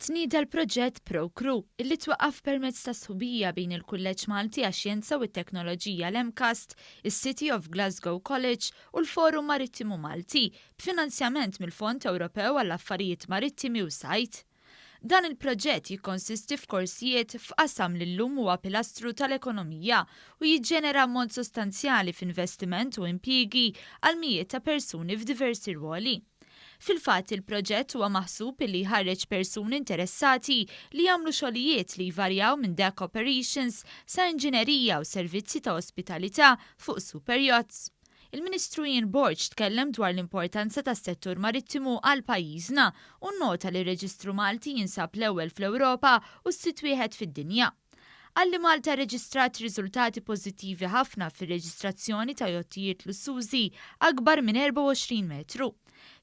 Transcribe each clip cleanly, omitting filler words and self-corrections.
Tnieda l-proġett ProCrew, illi twaqqaf permezz ta' sħubija bejn il-Kulleġġ Malti għax-Xjenza u t-Teknoloġija l-MCAST, is-City of Glasgow College u l-Forum Marittimu Malti, b'finanzjament mill-Fond Ewropew għall-Affarijiet Marittimi u Sajd. Dan il-proġett jikkonsisti f'korsijiet f'qasam li llum huwa pilastru tal-ekonomija u jiġġenera ammont sostanzjali f'investiment u impjiegi għal mijiet ta' persuni f'diversi rwoli. Fil-fatt, il-proġett huwa maħsub illi jħarreġ persuni interessati li jagħmlu xogħlijiet li jvarjaw minn deck operations sa inġinerija u servizzi ta' ospitalità fuq super yachts. Il-Ministru Ian Borg tkellem dwar l-importanza tas-settur marittimu għal pajjiżna u nnota li r-reġistru Malti jinsab l-ewwel fl-Ewropa u s-sitt wieħed fid-dinja. Qal li Malta rreġistrat riżultati pożittivi ħafna fir-reġistrazzjoni ta' jottijiet lussużi akbar minn 24 metru.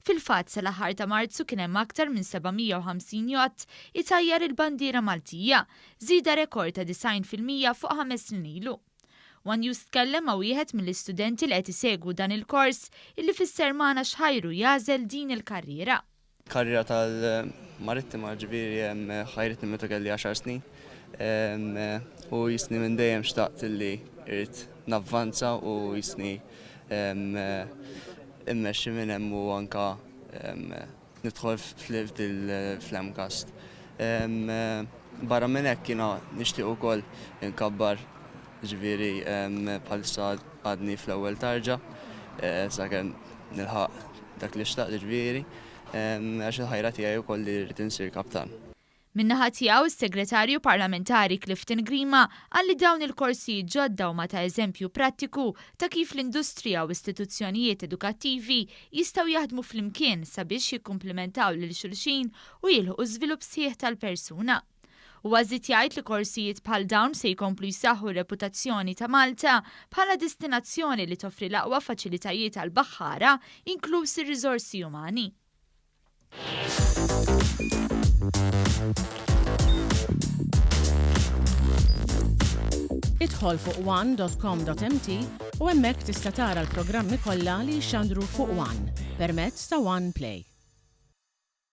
Fil-fatt, sal-aħħar ta' Marzu kien hemm aktar minn 750 jott itajjar il-bandiera Maltija, żieda rekord ta' 90% fuq ħames snin ilu. One News tkellem ma' wieħed mill-istudenti li qed isegwu dan il-kors illi fisser magħna x'ħajru jagħżel din il-karriera. Karriera tal-marittima ġifieri ħajritni meta kelli għaxar snin u jisni minn dejjem xtaqt li irrid navvanza u jisni immexxi minn hemm u anka nidħol fl-MCAST. Barra minn hekk jiena nixtieq ukoll inkabbar ġifieri bħalissa għadni fl-ewwel tarġa sakemm nilħaq dak li xtaqt ġifieri għax il-ħajra tiegħi wkoll li rrid insir kaptan. Min-naħa tiegħu, is-Segretarju Parlamentari Clifton Grima qal li dawn il-korsijiet ġodda huma ta' eżempju prattiku ta' kif l-industrija u istituzzjonijiet edukattivi jistgħu jaħdmu flimkien sabiex jikkumplimentaw lil xulxin u jilħqu żvilupp sħiħ tal-persuna. Huwa żied jgħid li korsijiet bħal dawn se jkomplu jsaħħu r-reputazzjoni ta' Malta bħala destinazzjoni li toffri l-aqwa faċilitajiet għall-baħħara, inkluż ir-riżorsi umani. Idħol fuq one.com.mt u hemmhekk tista' tara l-programmi kollha li jixxandru fuq One permezz ta' One Play.